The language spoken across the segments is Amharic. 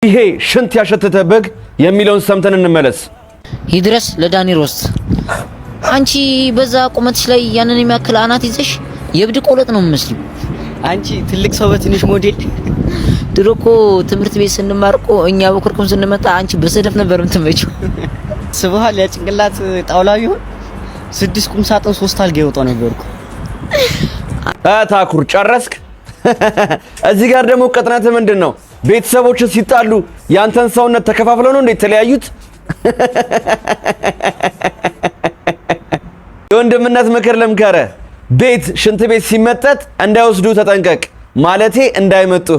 ይሄ ሽንት ያሸተተ በግ የሚለውን ሰምተን እንመለስ። ይድረስ ለዳኒ ሮስት። አንቺ በዛ ቁመትሽ ላይ ያንን የሚያክል አናት ይዘሽ የእብድ ቆለጥ ነው የምመስለው። አንቺ ትልቅ ሰው በትንሽ ሞዴል። ድሮ እኮ ትምህርት ቤት ስንማር እኮ እኛ በኩርኩም ስንመጣ አንቺ በሰደፍ ነበር የምትመጪው። ስብሃል ያጭንቅላት ጣውላ ቢሆን ስድስት ቁም ሳጥን ሶስት አልጋ ይወጣው ነበርኩ። ታኩር ጨረስክ? እዚህ ጋር ደግሞ ቅጥነት ምንድን ነው? ቤተሰቦች ሲጣሉ ያንተን ሰውነት ተከፋፍለው ነው እንዴ የተለያዩት? የወንድምነት ምክር ልምከረ፣ ቤት ሽንት ቤት ሲመጠጥ እንዳይወስዱ ተጠንቀቅ፣ ማለቴ እንዳይመጡ።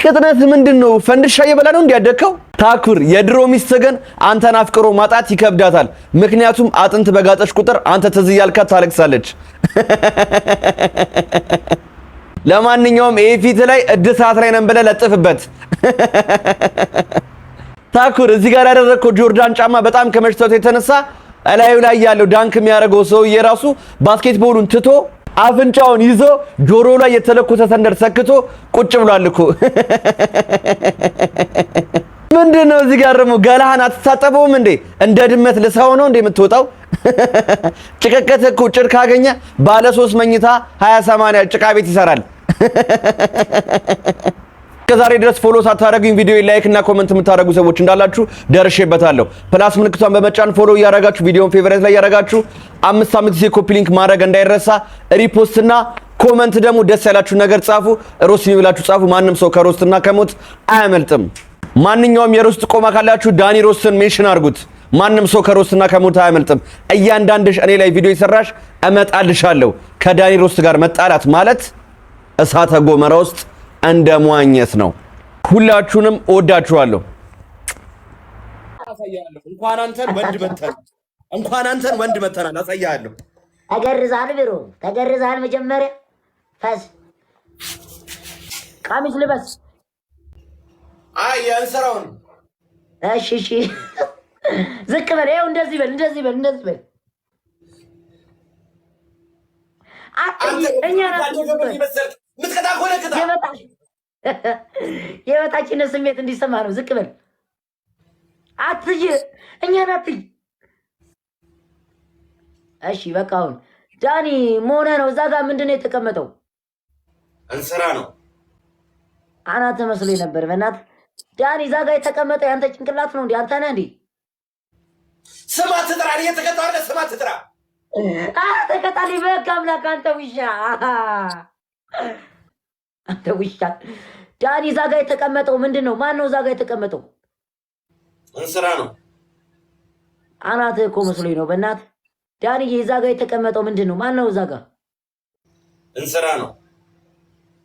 ቅጥነት ምንድን ነው? ፈንድሻ እየበላ ነው እንዲያደግከው? ታኩር የድሮ ሚስት ግን አንተን አፍቅሮ ማጣት ይከብዳታል። ምክንያቱም አጥንት በጋጠች ቁጥር አንተ ትዝ እያልካት ታለቅሳለች። ለማንኛውም ይሄ ፊት ላይ እድሳት ላይ ነን ብለህ ለጥፍበት። ታኩር እዚህ ጋር ያደረግከው ጆርዳን ጫማ በጣም ከመሽተቱ የተነሳ እላዩ ላይ ያለው dunk የሚያደርገው ሰውዬ ራሱ basketball ኡን ትቶ አፍንጫውን ይዞ ጆሮ ላይ የተለኮሰ ሰንደር ሰክቶ ቁጭ ብሏል እኮ። ምንድን ነው እዚህ ጋር ደግሞ ገላህን አትታጠበውም እንዴ? እንደ ድመት ልሳው ነው እንዴ የምትወጣው? ጭቅቅት እኮ ጭድ ካገኘ ባለ ሶስት መኝታ 20/80 ጭቃ ቤት ይሰራል። ከዛሬ ድረስ follow ሳታደርጉኝ ቪዲዮ like እና comment የምታደርጉ ሰዎች እንዳላችሁ ደርሼበታለሁ። Plus ምልክቷን በመጫን follow እያደረጋችሁ ቪዲዮን favorite ላይ እያደረጋችሁ አምስት አምስት ጊዜ copy link ማድረግ እንዳይረሳ። Repost እና comment ደግሞ ደስ ያላችሁ ነገር ጻፉ። ሮስት ብላችሁ ጻፉ። ማንም ሰው ከ roast እና ከሞት አያመልጥም። ማንኛውም የ roast ጥቆማ ካላችሁ ዳኒ ሮስትን mention አድርጉት። ማንም ሰው ከ roast ና ከሞት አያመልጥም። እያንዳንድሽ እኔ ላይ ቪዲዮ የሰራሽ እመጣልሻለሁ። ከዳኒ ሮስት ጋር መጣላት ማለት እሳተ ገሞራ ውስጥ እንደ መዋኘት ነው። ሁላችሁንም እወዳችኋለሁ። እንኳን አንተን ወንድ መተናል። እንኳን አንተን ወንድ መተናል። አሳያለሁ። ተገርዛል፣ bro ተገርዛል። መጀመሪያ ፈስ ቀሚስ ልበስ። አይ የእንስራውን። እሺ፣ ዝቅ በል። ይኸው እንደዚህ በል፣ እንደዚህ በል፣ እንደዚህ በል። እኛ ምትቀጣ ከሆነ ቅጣ። የበታችነት ስሜት እንዲሰማ ነው። ዝቅ በል። አትይ፣ እኛን አትይ። እሺ በቃ አሁን ዳኒ መሆነ ነው። እዛ ጋር ምንድን ነው የተቀመጠው? እንስራ ነው። አናት መስሎኝ ነበር። በእናትህ ዳኒ፣ እዛ ጋር የተቀመጠው ያንተ ጭንቅላት ነው እንዴ? አንተ ነህ እንዴ? ስማ ትጥራ፣ እየተቀጣሁ አይደለ? ስማ ትጥራ። ተቀጣልኝ። በቃ አምላክ፣ አንተ ውሻ፣ አንተ ውሻ። ዳኒ፣ እዛ ጋር የተቀመጠው ምንድን ነው? ማን ነው እዛ ጋር የተቀመጠው? እንስራ ነው። አናትህ እኮ መስሎኝ ነው። በእናትህ ዳንዬ፣ እዛ ጋር የተቀመጠው ምንድን ነው? ማን ነው እዛ ጋር? እንስራ ነው።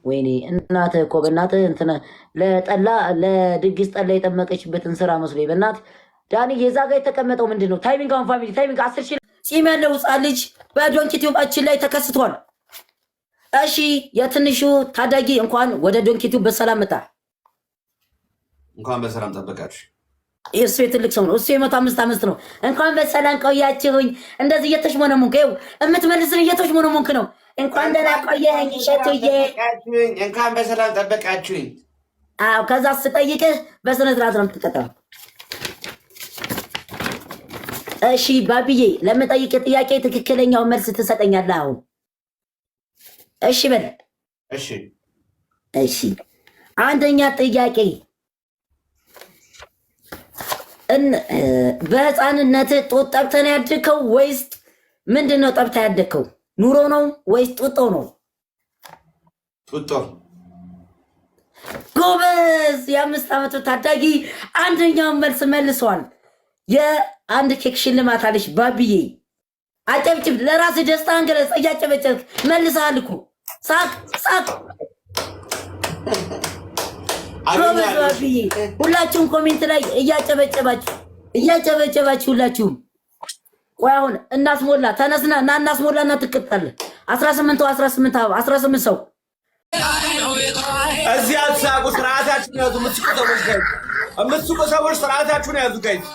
ወይኔ እናትህ እኮ በእናትህ እንትን ለጠላ ለድግስ ጠላ የጠመቀችበት እንስራ መስሎኝ። በእናትህ ዳንዬ፣ እዛ ጋር የተቀመጠው ምንድን ነው? Timing አሁን family timing 10,000። ፂም ያለው ህፃን ልጅ በዶንኪ ቲዩባችን ላይ ተከስቷል። እሺ የትንሹ ታዳጊ እንኳን ወደ ዶንኪ ቲዩብ በሰላም መጣ። እንኳን በሰላም ጠበቃችሁ። እሱ የትልቅ ሰው ነው። እሱ የ105 ዓመት ነው። እንኳን በሰላም ቆያችሁኝ። እንደዚህ እየተሽሞነሙንክ ይኸው የምትመልስን እየተሽሞነሙንክ ነው። እንኳን ደህና ቆየኸኝ እሸቱዬ። እንኳን በሰላም ጠበቃችሁኝ። አዎ፣ ከዛ ስጠይቅህ በስነ ስርዓት ነው የምትቀጠለው። እሺ ባብዬ፣ ለምጠይቅህ ጥያቄ ትክክለኛውን መልስ ትሰጠኛለህ አሁን። እሺ በል። እሺ። እሺ፣ አንደኛ ጥያቄ፣ በህፃንነት ጡት ጠብተህ ነው ያደግከው ወይስ ምንድን ነው ጠብተህ ያደግከው? ኑሮ ነው ወይስ ጡጦ ነው? ጡጦ። ጎበዝ! የ5 ዓመቱ ታዳጊ አንደኛውን መልስ መልሷል። የአንድ ኬክ ሽልማት አለች። ባብዬ አጨብጭብ፣ ለራስህ ደስታህን ገለጽ። እያጨበጨብክ መልሰሃል እኮ። ሳቅ ሳቅ። ጎበዝ ባብዬ። ሁላችሁም comment ላይ እያጨበጨባችሁ እያጨበጨባችሁ ሁላችሁም። ቆይ አሁን እናስሞላ፣ ተነስና እና እናስሞላ እና ትቀጣለህ። 18 18 18 ሰው። እዚህ አትሳቁ፣ ስርዓታችሁን ያዙ። የምትስቁ ሰዎች፣ የምትስቁ ሰዎች ስርዓታችሁን ያዙ guys።